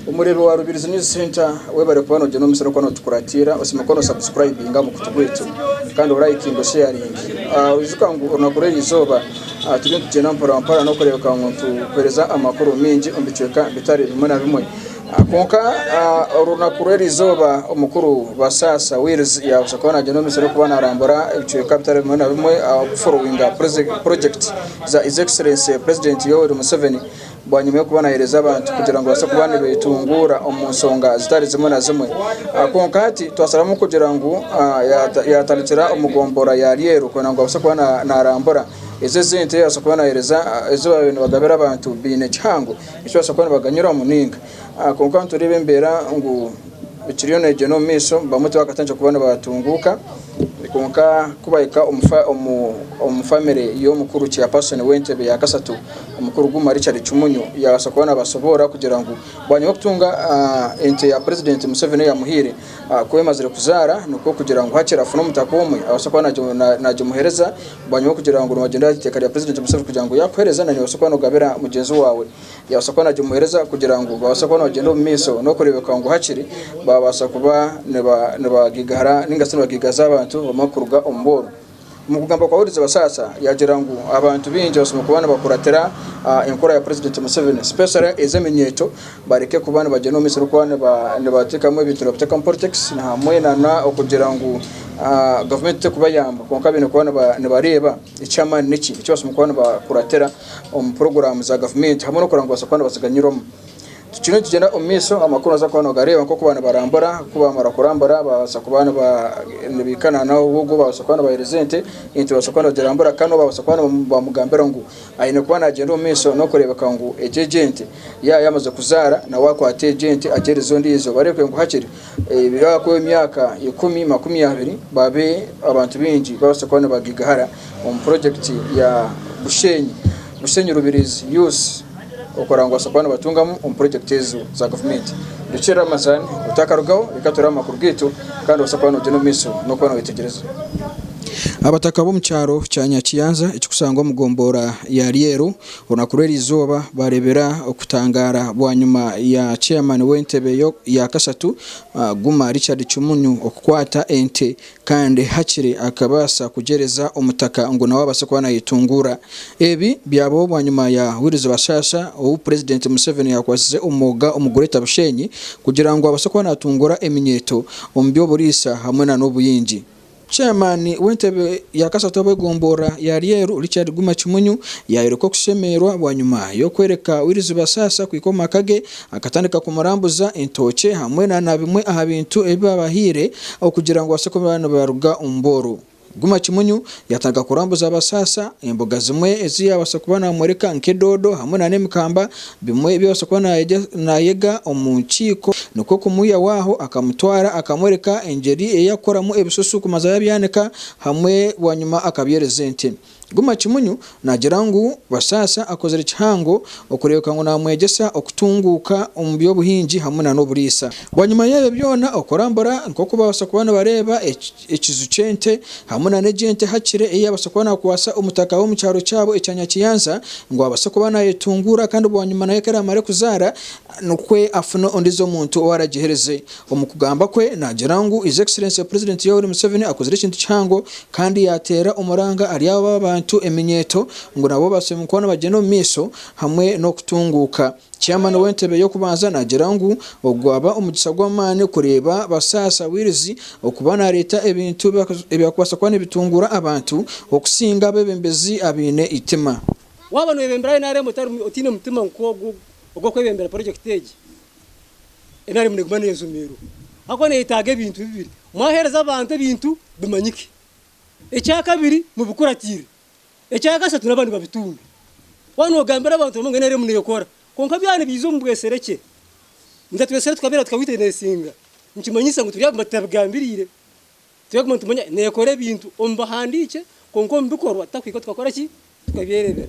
Omureebi wa Rubirizi News Centre webare kuba nogyenda omu maisho nokuba notukuratiira osiime kuba nosubscribinga aha mukutu gwaitu kandi orayikinga osheyaringe. Oijuka ngu orunaku rw'erizooba turiyo nitugyenda mpora mpora n'okureebeka ngu nitukuheereza amakuru maingi omu bicweka bitari bimwe na bimwe. Kwonka orunaku rw'erizooba omukuru Basaasa Wills yaabaasa kuba naagyenda omu maisho n'okuba naarambura ebicweka bitari bimwe na bimwe kuforowinga purojekiti za His Excellency Purezidenti Yoweri Museveni. Bwanyima y'okuba naaheereza abantu kugira ngu babaase kuba nibeetunguura omu nshonga zitari zimwe na zimwe. Kwonka hati twasharamu kugira ngu yaatandikira omu gombora ya Ryeru kwenda ngu abaase kuba naarambura ezo esente yabaasa kuba naaheereza ezi baabaire nibagabira abantu baine kihango eki babaasa kuba nibaganyirwamu nainga. Kwonka nitureeba embeera ngu ekiriyo neegyenda omu maisho bamwe tibakatandikire kuba nibatunguuka kwonka ku bahika omu famire y'omukuru chairperson w'entebe ya kashatu Omukuru Guma Richard Kimunyu yabaasa kuba nabasoboora kugira ngu bwanyima y'okutunga ente ya Purezidenti Museveni eyamuhaire kuba emazire kuzaara nikwo kugira ngu hakiri afune omutaka omwe abaase kuba nagimuheereza bwanyima y'okugira ngu nibagyendera aha iteeka rya Purezidenti Museveni kugira ngu yakuheereza naiwe obaase kuba nogabira mugyenzi waawe yabaasa kuba nagimuheereza kugira ngu babaase kuba nibagyenda omu maisho n'okureebeka ngu hakiri babaasa kuba nibagigahara ninga shi nibagigaza abantu bamwe kuruga omu bworo. Omu kugamba kwa Wills Basaasa yaagira ngu abantu baingi bashemereire kuba nibakuratira enkora ya Purezidenti Museveni especially ez'eminyeeto bareke kuba nibagyenda omu maisho barikuba nibateekamu ebintu nibabiteekamu politics hamwe nana okugira ngu gavumenti terikubayamba kwonka baine kuba nibareeba eky'amaani niki eki bashemereire kuba nibakuratira omu puroguraamu za gavumenti hamwe n'okureba ngu babaasa kuba nibaziganyirwamu. Tukiriyo nitugyenda omu maisho amakuru nooza kuba noogareeba nk'oku baaba nibarambura, ku baamara kurambura baabaasa kuba nibaikana n'ogwo baabaasa kuba nibaheereza ente, ente babaasa kuba nibagirambura kandi nabo baabaasa kuba nibamugambira ngu aine kuba naagyenda omu maisho n'okureebeka ngu egyo egyo ente yaaba yaamazire kuzaara nawe akwate egyo ente agiheereze ondiijo bareebe ngu hakiri yaakuba emyaka ikumi, makumyabiri babe abantu baingi babaasa kuba nibagigahara omu purojekiti ya Bushenyi, Bushenyi Rubirizi Youth. Okureba ngu babaasa kuba nibatungamu omu purojekiti ezo za gavumenti. Rukiri Ramazan otakarugaho reka turebe amakuru gaitu kandi obaase kuba nogyenda omu maisho n'okuba noyetegyereza. Abataka b'omu kyaro kya Nyakiyanza ekirikusangwa omu gombora ya Ryeru orunaku rw'erizooba baareebera okutangaara bwanyima ya chairman w'entebe ya kashatu Guma Richard Kimunyu okukwata ente Kandi hakiri akabaasa kugyereza omutaka ngu nawe abaase kuba nayetunguura. Ebi byabaho bwanyima ya Wills Bashaasha ou Purezidenti Museveni yakwasize omwoga omu Greater Bushenyi kugira ngu abaase kuba natunguura eminyeeto omu by'oburiisa hamwe na n'obuyingi. Chairman w'entebe ya kashatu ahabw'egomborora ya Ryeru, Richard Guma Kimunyu yayoreka okushemererwa bwanyima y'okworeka Wills Bashaasha kuhika omu maka ge Akatandika kumurambuza entookye hamwe na bimwe aha bintu ebi babahaire okugira ngu babaase kuba nibaruga omu bworo. Guma Kimunyu yaatandika kurambuza Basaasa emboga zimwe ezi yaabaasa kuba naamworeka nk'edoodo hamwe na n'emikamba, bimwe ebi yaabaasa kuba naayega omu nkiiko. Nikwo kumwihaho aho akamutwara akamworeka engyeri ei arikukoramu ebisusu kumaza yaabyanika hamwe bwanyima akabyereza ente. Guma Kimunyu naagira ngu Basaasa akozire kihango okureebeka ngu naamwegyesa okutunguuka omu by'obuhingi hamwe na n'oburiisa. Bwanyima y'ebyo byona okurambura nk'oku babaasa kuba nibareeba ekiju ky'ente hamwe na n'egi ente hakire ei yaabaasa kuba naakwasa omutaka w'omu kyaro kyabo ekya Nyakiyanza ngu abaase kuba naayetunguura kandi bwanyima nayo ku eraamare kuzaara nikwo afune ondiijo omuntu ou aragiheereze. Omu kugamba kwe naagira ngu His Excellency President Yoweri Museveni akozire ekintu kihango kandi yaateera omuranga ahari abo abantu eminyeeto ngu nabo babaase kuba nibagyenda omu maisho hamwe n'okutunguuka. Chairman w'entebe y'okubanza naagira ngu ogu gwaba omugisa gw'amaani kureeba Basaasa Wills okuba naareeta ebintu ebyakubaasa kuba nibitunguura abantu okusinga abeebembezi abaine eitima. Waaba noyebembera NRM otaine mutima nk'ogu ogw'okwebembera purojekiti egi, NRM neguma nezumirwa ahakuba neyetaaga ebintu bibiri, mwahereza abantu ebintu bimanyike, ekyakabiri mubikuratiire, ekyakashatu nabandi babitunge. Waaba nogambira abantu ngu NRM nekora kwonka byaba nibiiza omu bweserekye mutatwesire tukabeera tukawitinesinga nikimanyisa ngu turyaguma tutabigambiriire, turyaguma nitumanya nekora ebintu omu bihandiikye kwonka omu bikorwa tutakuhika tukakora ki? Tukabyerebera.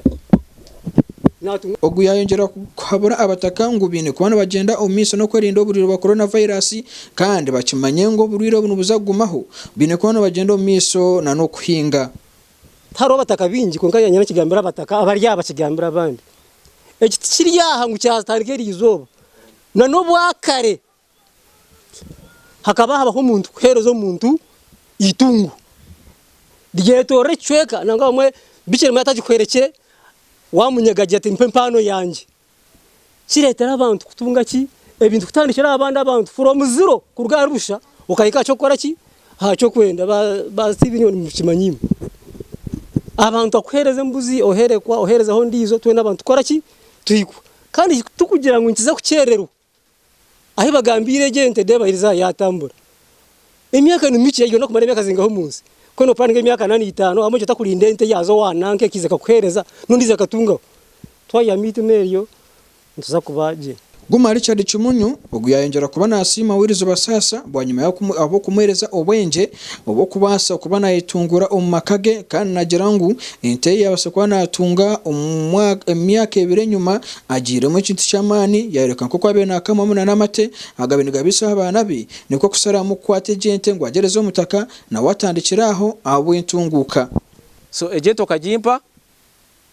Ogu yayongyera kuhabura abataka ngu baine kuba nibagyenda omu maisho n'okwerinda oburwaire bwa Corona virus kandi bakimanye ngu oburwaire obu nibuza kugumaho, baine kuba nibagyenda omu maisho na n'okuhinga. Tihariho abataka baingi kwonka nyine kigambira abataka abari aha bakigambire abandi. Eki tikiri aha ngu kyatandika eriizooba. Na n'obwakare hakaba habaho omuntu kuheereza omuntu eitungo ryetoorora ekicweka nangwa obumwe Bikira Mariya atagikuherekire wamunyaga agira ati mpa empaano yangye. Kireetera abantu kutunga ki? Ebintu kutandikira aha bandi abantu from zero kuruga ahari busha okahika aha ky'okukora ki? Aha ky'okwenda. Ba Steven nimukimanya imwe. Abantu bakuheereza embuzi oherekwa oheerezaho ondiijo twena abantu tukora ki? Tuhikwa. Kandi tikugira ngu nikiza kukyererwa. Ahi bagambiire egyo ente deeba eriza yaatambura. Emyaka ni mikye yoona kumara emyaka zingahi omu nsi? Ku noopuraninga emyaka ana n'eitaano ahabw'enki otakurinda ente yaaza owa nanka ekaiza ekakuheereza n'ondiijo akatungaho? Twayihamu eitima eryo nituza kuba gye. Guma Richard Kimunyu ogu yayongyera kuba nasiima Wills Basaasa bwanyima y'ahabw'okumuheereza obwengye obw'okubaasa kuba nayetunguura omu maka ge kandi nagira ngu ente ye yabaasa kuba natunga omu myaka ebiri enyuma agiiremu ekintu ky'amaani yayoreka nk'oku abaire nakamwamu na n'amate agabaire nigabiisaho abaana be nikwo kusharamu kukwata egyo ente ngu agyereze omutaka nawe atandikire aho ahabw'entunguuka. So egyo ente okagimpa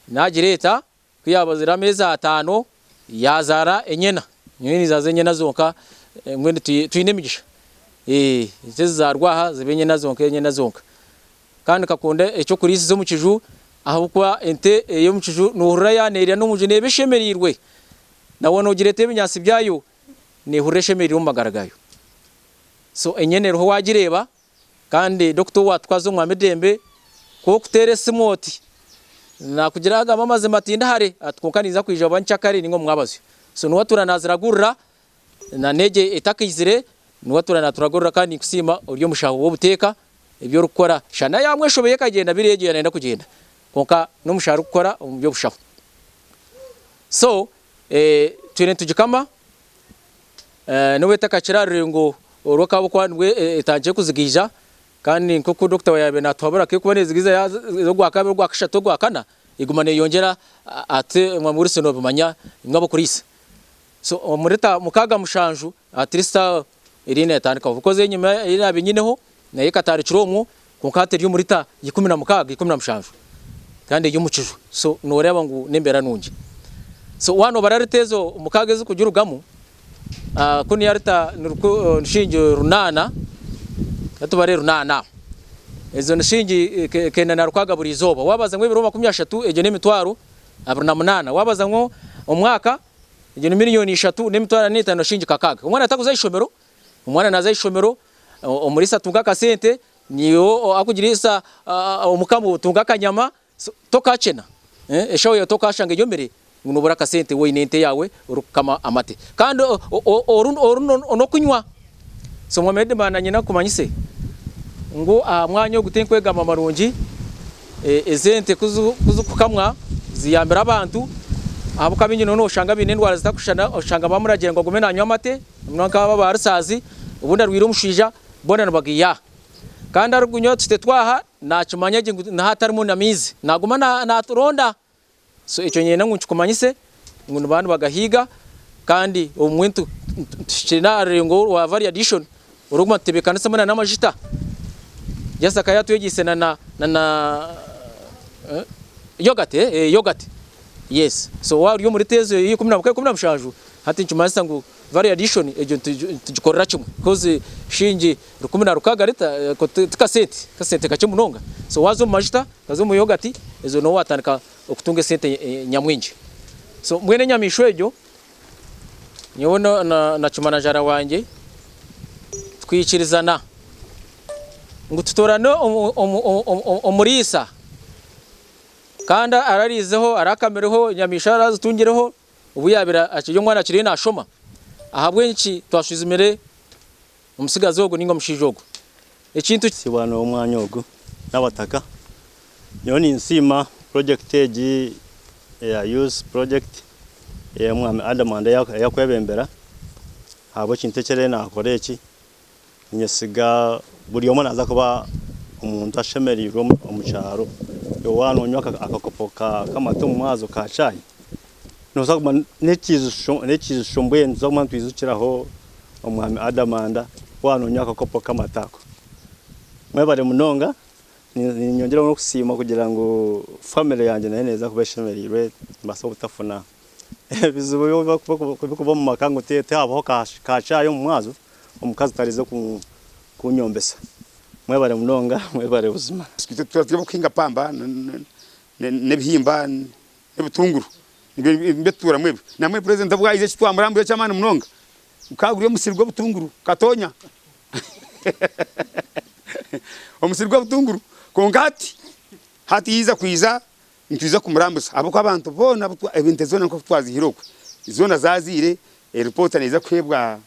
nagireeta Ku yaabazire ameezi ataano, yaazaara enyena. Nyowe ninzaaza enyena zonka, mbwenu twine emigisha. Ente ezizaarwa aha ziba enyena zonka enyena zonka. Kandi nkakunda eky'okuriisiza omu kiju ahabw'okuba ente ey'omu kiju noohurira yaaneerya n'omu nju neeba eshemereirwe. Na waaba noogireetera ebinyaatsi byayo, neehurira eshemereirwe omu magara gaayo. So enyena eriho waagireeba Kandi dokita owaatwaza omwa Midembe ku orikuteera esimu oti, naakugira agamba amazima tindi hare ati kwonka ninza kwija oba nkyakare ninga omu mwabazyo. So niwe atuura naaziragurira na n'egyo etakaizire niwe atuura naaturagurira kandi ninkusiima ori omushaho w'obuteeka ebi orikukora shana yaamwe eshobeye ekagyenda biri egyo yaarenda kugyenda kwonka n'omushaho arikukora omu by'obushaho. So twine nitugikama. N'obu etakakira rurengo oru akaba nibwo etandikire kuzigaija kandi nk'oku dokita yaabaire naatuhabura ku erikuba neezigaija yaaza ogwakabiri, ogwakashatu, ogwakana eguma neeyongyera ati omwami Wilson nobimanya imwe ab'okuriisa. So omuri ta mukaaga mushanju at least eriyo neetandikaho because enyima ei naabaire nyineho nayo ekatandikira omwo kwonka hati eri omuri ta 16, 17 kandi eri omu kiju so nooreeba ngu n'embeera nungi. So waaba noobara rita ezo mukaaga ezirikugirugamu, kunu yarita nishiringi runaana, ka tubare runaana, ezo ni shiringi kenda na rukaaga buri izooba. Waabaza ngu ebiro 30 egyo n'emitwaro 28, waabaza ngu omwaka egyo ni miriyoni ishatu n'emitwaro ana n'etaano na shiringi kakaaga. Omwana atakuza aha ishomero, omwana naaza aha ishomero, omuriisa atunga akasente, Naiwe akugiriisa omukama otunga akanyama tokakyena eshaho yaawe tokashanga eyomire ngu nobura akasente waaba oine ente yaawe orikukama amate kandi oru n'okunywa. So Mwami Headman nyine nkumanyise ngu aha mwanya ogu tinkwegamba marungi ezi ente ku zikukamwa ziyambire abantu ahabw'okuba abaingi noshanga baine endwara zitarikushushana oshanga bamuragiira ngu agume nanywa amate nk'aba aba rusaazi obundi arwaire omushwija Boona nibagiiha. Kandi arikunywa tutyo twaha naakimanya gye ngu niho hatarimu na maizi, naaguma naaturonda. So ekyo niinyenda ngu nkikumanyise ngu nibaba nibagahiiga kandi obumwe tuhikire n'aha rurengo rwa value addition orw'okuguma nitutebeekanisamu na n'amajuta. Just akaba yaatwegyeise na na na yoghurt, yoghurt, yes. So waaba ori omuri teezi eyo ya 17 hati nikimanyisa ngu Value addition egyo nitugikorera kimwe because shilingi 16 rita ti kasente, kasente kakye munonga. So waaza omu majuta, okaza omu yogati, ezo niho waatandika okutunga esente nyamwingi. So mbwenu enyamaishwa egyo, nyowe na kimanajara wangye twikirizana ngu tutoorane omuriisa kandi arariizeho, arakamireho, enyamaishwa arazitungireho. Obu yaabaire akiri omwana akiriyo naashoma, ahabw'enki twashwijumire omutsigazi ogu nainga omushaija ogu? Ekintu. Sibwana ow'omwanya ogu n'abataka. Nyowe ninsiima purojekiti egi eya Youth Project ey'omwami Adam Ande ei akwebembera ahabw'ekintu eki ariyo naakora eki. Ninyesiga buri omwe naaza kuba omuntu ashemereirwe omu kyaro. Iwe waaba noonywa akakopo k'amate omu mwazyo ka chai, nooza kuguma n'ekiijutsyo mbwenu nituza kuguma nitwijukiraho omwami Adamanda waaba noonywa akakopo k'amate ako. Mwebare munonga, niinyongyeraho n'okusiima kugira ngu famire yangye nayo neeza kuba eshemereirwe mbaase obutafuna. Ebizibu ebirikuba omu maka ngu tihabaho ka chai omu mwazo, omukazi tarize kunyombesa. Mwebare munonga, mwebare buzima. Itwe turi ab'okuhinga pamba n'ebihimba n'ebitunguru nibyo tutuuramu ebyo. Namwe purezidenti obu yaija eki twamurambuza eky'amaani munonga, gukaba guri omusiri gw'obutunguru katonya omusiri gw'obutunguru kwonka hati hati yaija kwija nitwija kumurambuza ahabw'okuba abantu boona ente zoona nk'oku twazihire okwe zoona zazaire, eripoota neija kuheebwa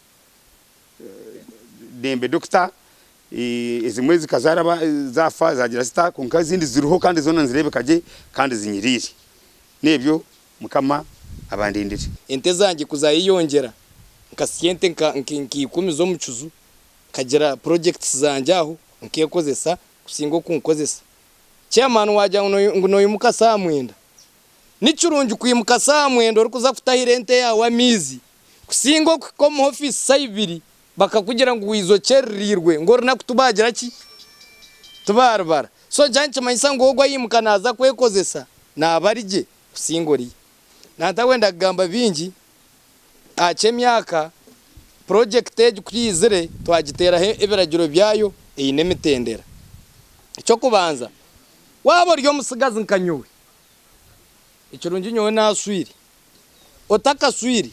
Dembe Dokita, ezimwe zikazaara zaafa zaagira zita kwonka ezindi ziriho kandi zoona nizireebeka gye kandi zinyiriire. N'ebyo Mukama abandindire. Ente zangye ku zaayeyongyera nkasya ente nka ikumi z'omucuzu nkagira projects zangye aho nkeekozesa kusinga oku nkozesa. Chairman waagira ngu noimuka saaha mwenda, ni kirungi kwimuka saaha mwenda orikuza kutahira ente yaawe amaizi kusinga okuhika omu ofiisi saaha ibiri bakakugira ngu waija okyereriirwe ngu orunaku tibaagira ki? Tibaarubara. So nikyo nikimanyisa ngu ogwo aimuka naaza kwekozesa naaba ari gye kusinga oriya. Nantakwenda kugamba bingi aha ky'emyaka, purojekiti egi ku yaizire twagiteeraho ebiragiro byayo eine emitendera. Eky'okubanza, waaba ori omutsigazi nka nyowe, ekirungi nyowe naashwire, otakashwire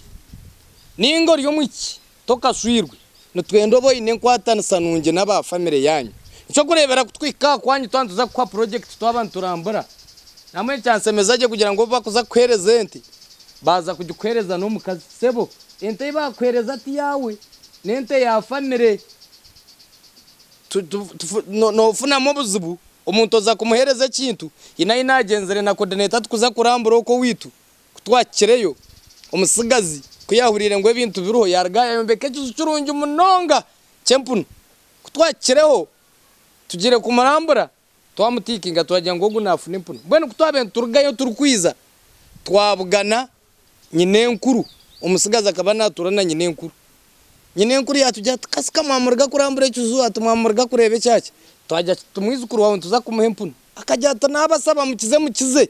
ninga ori omwishiki tokashwirwe, nitwenda obe oine enkwatanisa nungi n'aba famire yaanyu. Eky'okureebera ku twihika aha kwanyu twaba nituza kukuha purojekiti twaba niturambura, nambwenu kyanshemeza gye kugira ngu obu bakuza kukuheereza ente, baaza kugikuheereza n'omukazi. Sebo, ente ei baakuheereza ti yaawe, n'ente ya famire. Noofunamu obuzibu omuntu oza kumuheereza ekintu, haine ahu naagyenzire na coordinator tukuza kurambura okwo owaitu. Ku twahikireyo, omutsigazi ku yaahuriire ngu ebintu biriho, yaaruga yaayombeka ekiju kirungi munonga ky'empunu. Ku twahikireho, tugiire kumurambura, twamutiikinga twagira ngu ogu naafuna empunu. Mbwenu ku twabaire niturugayo turikwija, twabugana nyinenkuru. Omutsigazi akaba naatuura na nyinenkuru. Nyinenkuru yaatugira ati, Kasika mwamuruga kurambura ekiju, ati mwamuruga kureeba ekyaki? Twagira tuti, Mwijukuru waawe nituza kumuha empunu. Akagira ati, Naabasaba mukize mukize.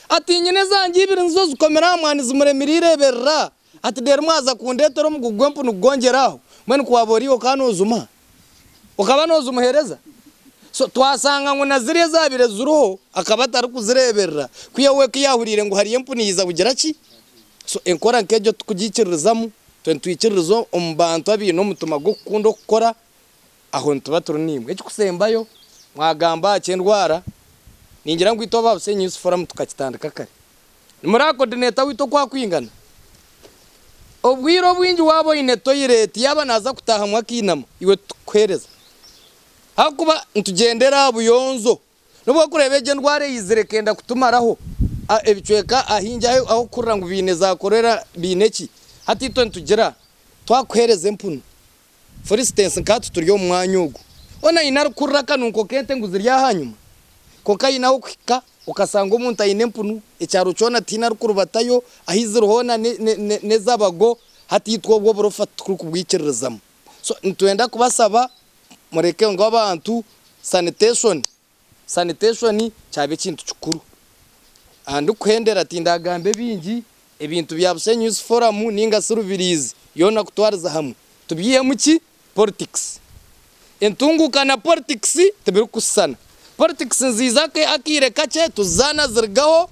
Ati, Nyine ezangye ibiri nizo zikomire aha mwani zimuremire ireeberera. Ati, Reero mwaza kundeetera omugugu gw'empunu kugongyera aho? Mbwenu ku waaba ori iwe okaba noozumuha? Okaba noozumuheereza? So twashanga ngu na ziriya ezaabaire ziriho akaba atarikuzireeberera. Ku we ku yaahuriire ngu hariyo empunu yaija kugira ki? So enkora nk'egyo titukugiikiririzamu. Itwe nitwikiririza omu bantu abaine omutima gw'okukunda okukora. Aho nituba turi naimwe. Ekikusembayo, mwagamba aha ky'endwara, ningira ngu itwe aba Bushenyi Youth Forum tukakitandika kare. Nimureba coordinator waitu oku akwingana? Obwire obwingi waaba oine toilet, yaaba naaza kutaahamu akainama, iwe titukukuheereza. Ahakuba nitugyendera aha buyonjo. N'obu orikureeba egyo endwara eizire ekenda kutumaraho ebicweka ahaingi ahu orikuhurira ngu baine za cholera baine ki, hati itwe nitugira twakuheereza empunu. For instance nka hati turi omu mwanya ogu, hoona haine arikuhurira akanunko k'ente ngu ziri aha nyima? Kwonka haine ah'okuhika okashanga omuntu aine empunu, ekyaro kyona tihaine arikurubatayo, ahu ziri hoona n'ez'abago, hati itwe obwo oburofa titurikubwikiririzamu. So nitwenda kubasaba mureke ngu abantu sanitation, Sanitation kyaba ekintu kikuru. Aha ndikuhendera tindagambe bingi, ebintu bya Bushenyi Youth Forum ninga shi Rubirizi yoona kutwariza hamwe tubyihemu ki? Politics. Entunguuka na politics tibirikushushana. Politics niziiza akaire kakye tuzizaana zirugaho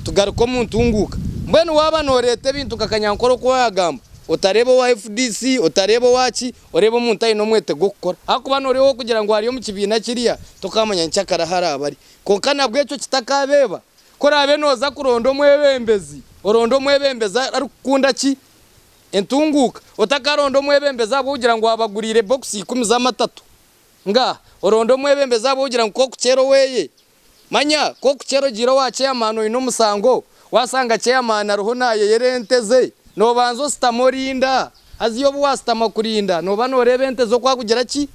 tugaruka omu ntunguuka. Mbwenu waaba nooreeta ebintu nka Kanyankore oku waagamba, otareeba owa FDC, otareeba owa ki, Oreebe omuntu aine omwete gw'okukora. Ahakuba nooreeba ow'okugira ngu ari omu kibiina kiriya, tokaamanya nkyakara ahu araabe ari. Kwonka nabwo ekyo kitakaabeeba, ku oraabe nooza kuronda omwebembezi, oronde omwebembezi arikukunda ki? Entunguuka. Otakaronda omwebembezi ahabw'okugira ngu abaguriire bokisi ikumi z'amatatu. Ngaaha. Oronde omwebembezi ahabw'okugira ngu k'okukyera oweye. Manya, ku okukyera ogiire owa chairman oine omusango, waashanga chairman ariho naayeyera ente ze, noobanza oshutama orinda. Haza iwe obu waashutama kurinda, nooba nooreeba ente ze oku akugira ki?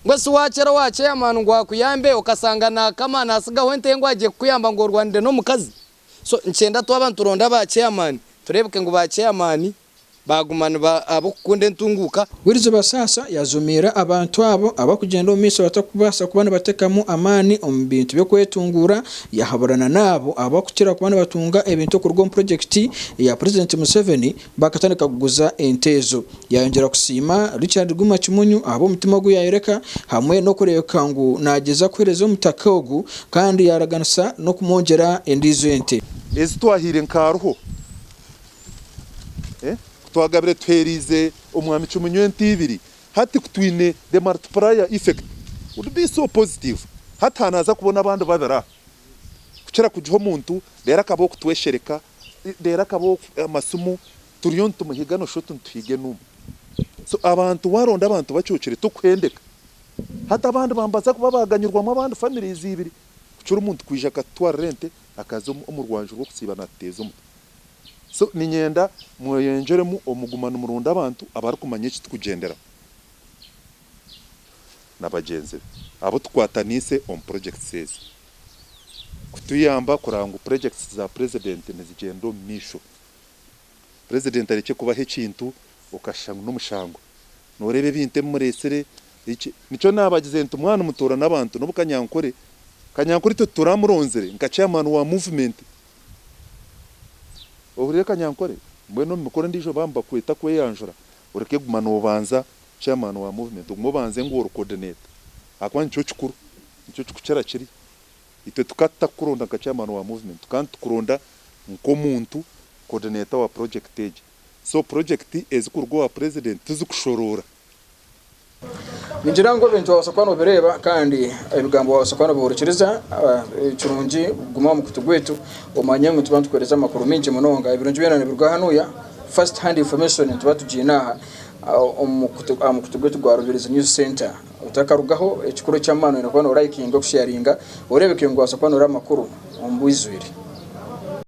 Mbwenu shi waakyera owa chairman ngu akuyambe, okashanga naakama naatsigaho ente ye ngu agiye kukuyamba ngu orwanire n'omukazi? So, nikyenda twaba nituronda ba chairman, tureebeke ngu ba chairman. Baaguma niba ab'okukunda entunguuka. Wills Basaasa yazumiira abantu abo abakugyenda omu maisho batakubaasa kuba nibatekamu amaani omu bintu by'okwetunguura yahaburana n'abo abakukira kuba nibatunga ebintu okuruga omu purogyekiti ya Purezidenti Museveni bakatandika kuguza ente ezo. Yayongyera kusiima Richard Guma Kimunyu ahabw'omutima ogu yayoreka hamwe n'okureebeka ngu nagyeza kuheereza omutaka ogu kandi yaraganisa n'okumwongyera endiijo ente. Ezi twahaire nka ruho. Ku twagabire tuheereize Omwami Kimunyu ente ibiri, hati ku twine the multiplier effect would be so positive. Hati hanaaza kubona abandi babiri aha kukira kugiha omuntu reero akaba ow'okutweshereka, reero akaba amasimu turiyo nitumuhiga noshusha oti nituhiga enumba. So abantu waaronda abantu bacuukire tikuhendeka. Hati abandi bambaza kuba baaganyirwamu abandi families ibiri kukira omuntu kwija akatutwarira ente akaza omu rwanju rw'okusiiba naatuteeza omutwe. So niinyenda mweyongyeremu omuguma nimurunda abantu abarikumanya eki turikugyenderaho na bagyenzi be abu tukwataniise omu projects ezi kutuyamba kureba ngu projects za President nizigyenda omu maisho. President arekye kubaha ekintu okashusha ngu n'omushango. Nooreeba ebintu ebi mureetsire eki nikyo naabagize nti mwaba nimutoorana abantu n'obu Kanyankore, Kanyankore itwe tituramuronzire nka chairman wa movement. Ohurire Kanyankore, mbwenu omu mikoro endiijo baaba nibakweta kweyanjura, oreke kuguma noobanza chairman wa movement, ogume obanze ngu ori coordinator ahakuba nikyo kikuru, nikyo kikukira kiri. Itwe tukaba tutakukuronda nka chairman wa movement, tukaba nitukuronda nk'omuntu coordinator wa project egi. So project ezikuruga owa president tizikushoroora. Ningira ngu ebintu wabaasa kuba nobireeba kandi ebigambo wabaasa kuba nobihurikiriza. Ekirungi guma aha mukutu gwaitu omanye ngu nituba nitukuheereza amakuru maingi munonga. Ebirungi byona nibiruga hanuya, first hand information nituba tugiine aha omu aha mukutu gwaitu gwa Rubirizi News Centre. Otakarugaho ekikuru eky'amaani oine kuba norayikinga, okusheyaringa oreebeke ngu wabaasa kuba noreeba amakuru omu bwijwire.